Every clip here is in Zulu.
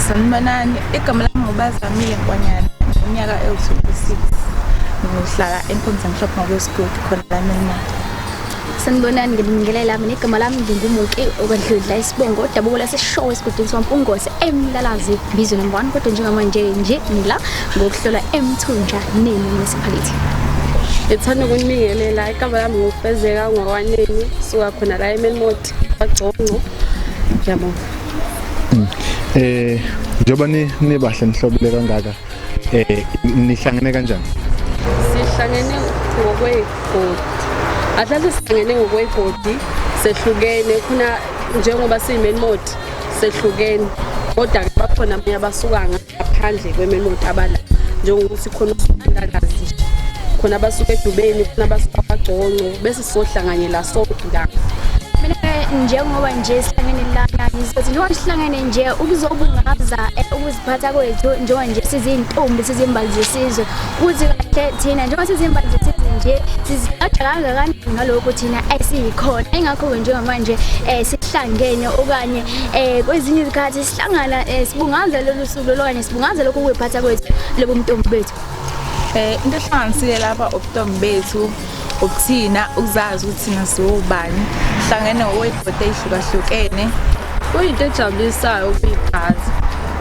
Sanibonani, igama lami nguBazamile Nkwanyana, ngineminyaka ewu-26. Ngihlala eMpunzamhlophe ngokwesigodi khona la eMelmoth. Sanibonani, ngibingelela mina igama lami nginguMuki okwadludla isibongo odabuko laseshowe esigodini saMpungose eMlalazi bizo number 1 kodwa njengamanje nje ngila ngokuhlola eMthunja neni municipality. Ngithanda ukunibingelela, igama lami nguFezeka ngwakwaneni, suka khona la eMelmoth kwaGcongco. Ngiyabonga. Njengoba ni nibahle nihlobile kangaka, nihlangene kanjani? Sihlangene ngokwegodi. Ahlahle sihlangene ngokwegodi, sehlukene khona njengoba siyiMelmoth sehlukene. Kodwa ke bakhona abanye abasuka ngaphandle kweMelmoth abala njengokuthi khona usuka nje. Khona abasuka eDubeni, khona abasuka kwaGcongco bese sizohlanganyela sonke la. Mina njengoba nje sihlangene lana ngizothi njengoba sihlangene nje ukuzobungaza ukuziphatha kwethu njengoba nje sizintombi sizimbali zesizwe ukuthi kahle thina njengoba sizimbali zesizwe nje sizigqaja kangakanani ngalokhu thina esiyikhona. Ingakho-ke njengamanje sihlangene okanye kwezinye izikhathi sihlangana sibungaza lolu suku lolu okanye sibungaza lokhu ukuziphatha kwethu lobu ntombi bethu. Into ehlanganisile lapha ubuntombi bethu, ukuthina ukuzazi ukuthi thina siwobani, sihlangene ngokwey'godi ey'hlukahlukene. Kuyinto ejabulisayo ukuyiphatha.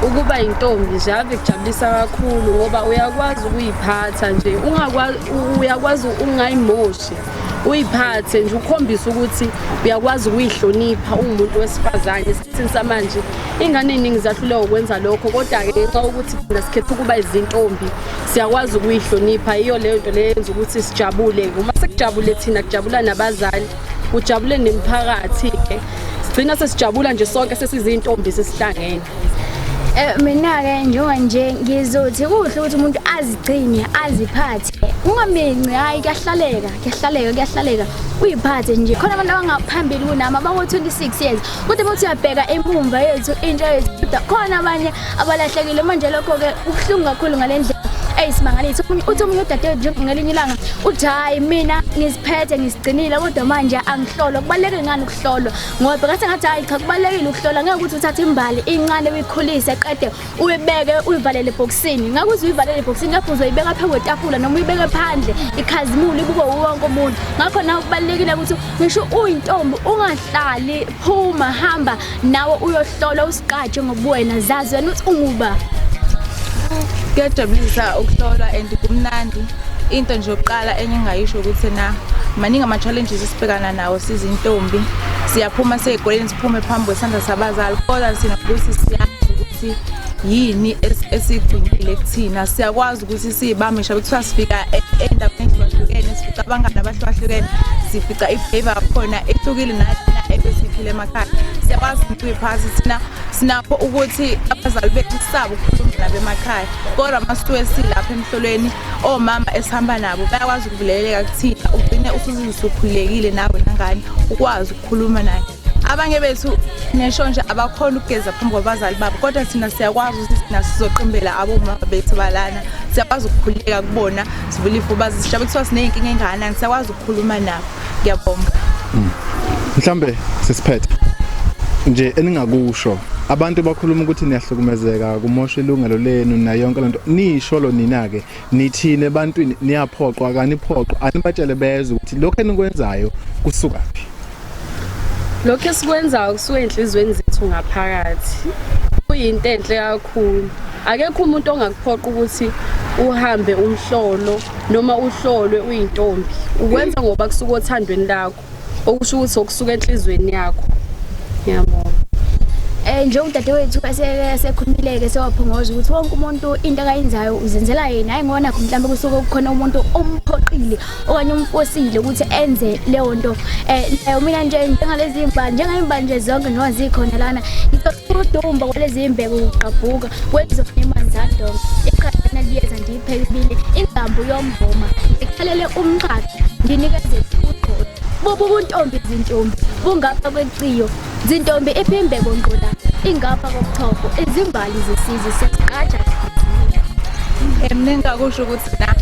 Ukuba yintombi nje ave kujabulisa kakhulu ngoba uyakwazi ukuyiphatha nje, ungakwazi uyakwazi ungayimoshi. Uyiphathe nje ukhombise ukuthi uyakwazi ukuyihlonipha ungumuntu wesifazane. Esikhathini samanje ingane eziningi ziyahluleka ukwenza lokho, kodwa-ke ngenxa yokuthi thina sikhetha ukuba izintombi siyakwazi ukuyihlonipha. Yiyo leyo nto leyo yenza ukuthi sijabule. Uma sekujabule thina kujabula nabazali, kujabule nemiphakathi-ke, sigcina sesijabula nje sonke sesizintombi sesihlangene. Mina-ke njengoba nje ngizothi kuhle ukuthi umuntu azigcine aziphathe, ungaminci. Hhayi, kuyahlaleka, kuyahlaleka, kuyahlaleka, uyiphathe nje. Khona abantu abangaphambili kunami abango-26 years, kodwa uma uthi uyabheka emumva yethu intsha yethu, kodwa khona abanye abalahlekile manje. Lokho-ke kubuhlungu kakhulu ngale ndlela eyisimangaliso. Uthi omunye udadewethu nje ngelinye ilanga uthi, hhayi, mina ngiziphethe ngizigcinile kodwa manje angihlolwa. Kubaluleke ngani ukuhlolwa? Ngoba bheka sengathi hhayi cha, kubalulekile ukuhlola. Ngeke ukuthi uthathe imbali incane uyikhulise qede uyibeke uyivalele ebhokisini. Ngeke uze uyivalele ebhokisini, lapho uzoyibeka phezu kwetafula noma uyibeke phandle ikhazimule ibukwe wonke umuntu. Ngakho nawe kubalulekile ukuthi ngisho uyintombi ungahlali, phuma hamba nawe uyohlola, usiqaje ngobuwena, zazi wena ukuthi unguba. Kuyajabulisa ukuhlolwa and kumnandi. Into nje yokuqala enye engingayisho ukuthi na maningi ama-challenges esibhekana nawo sizintombi. Siyaphuma sey'koleni siphume phambi kwesandla sabazali, kodwa thina ukuthi siyazi ukuthi yini esigcinile kuthina. Siyakwazi ukuthi siyibambe ngisho kuthiwa sifika ey'ndaweni ey'hlukahlukene, sifica abangani abahlukahlukene, sifica i-behaviour yakhona ehlukile nathina ebesiyiphila emakhaya. Siyakwazi ukuyiphatha thina, sinakho ukuthi abazali bethu sisaba ukukhuluma nabo emakhaya, kodwa uma sisuke silapha emhlolweni omama esihamba nabo bayakwazi ukuvuleleka kuthina, ugcine usuzizwa usukhululekile nawe nangane ukwazi ukukhuluma naye. Abanye bethu ngisho nje abakhona ukugeza phambi kwabazali babo, kodwa thina siyakwazi ukuthi thina sizoqimbela abomama bethu balana, siyakwazi ukukhululeka kubona, sivule ifuba sishabe kuthiwa siney'nkinga engakanani, siyakwazi ukukhuluma nabo. Ngiyabonga. Mhlambe sesiphethe nje eningakusho, abantu bakhuluma ukuthi niyahlukumezeka, kumosha ilungelo lenu nayo yonke lento. Nisholo nina-ke nithini ebantwini? Niyaphoqwa kaniphoqwa? Anibatshele bezwe ukuthi lokhu enikwenzayo kusukaphi. Lokhu esikwenzayo kusuka ey'nhliziyweni zethu ngaphakathi, kuyinto enhle kakhulu. Akekho umuntu ongakuphoqa ukuthi uhambe umhlolo noma uhlolwe uyintombi. Ukwenza ngoba kusuka othandweni lakho, okusho ukuthi okusuka enhliziyweni yakho. Ngiyabonga. Njengodadewethu esekhulumile-ke sewaphongoza ukuthi wonke umuntu into akayenzayo uzenzela yena, hhayi ngoba nakho mhlawumbe kusuke kukhona umuntu omphoqile okanye umfosile ukuthi enze leyo nto. Nayo mina nje njengalezi mbali, njengey'mbali nje zonke njengoba zikhona lana, ngithola udumba kwalezi mbeko kugqabhuka kwezona emanzandonga iqhashana liyeza ndiyipheke ibile ingambu yomvoma ngikhalele umxhaxha nginikeze ugqozi bubu ubuntombi zintombi bungapha kweciyo zintombi iphimbeko ngqola ingapha kobuchopho izimbali zesizwe siyasiqaja. Mina engingakusho ukuthi na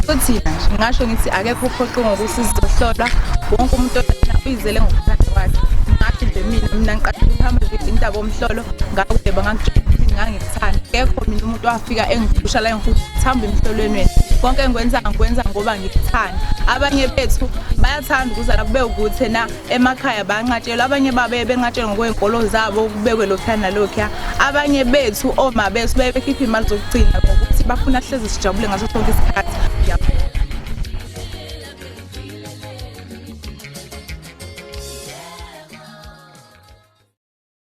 kuthina nje ngingasho ngithi akekho uphoqo ngokuthi sizohlolwa, wonke umuntu olana uyizele ngokuthanda kwakhe. Ngingasho nje mina ngiqala ukuhamba nje indaba omhlolo ngakudeba ngakutshela ukuthi ngikuthanda. Akekho mina umuntu wafika engiphusha la engifuthi thamba emhlolweni wena. Konke engikwenza ngikwenza ngoba ngikuthanda. Abanye bethu bayathanda ukuza la kube ukuthi na emakhaya bayanqatshelwa, abanye babe benqatshelwa ngokwey'nkolo zabo kubekwe lokhuya nalokhuya. Abanye bethu oma bethu beye bekhipha iy'mali zokugcina ngokuthi bafuna hlezi sijabule ngaso sonke isikhathi.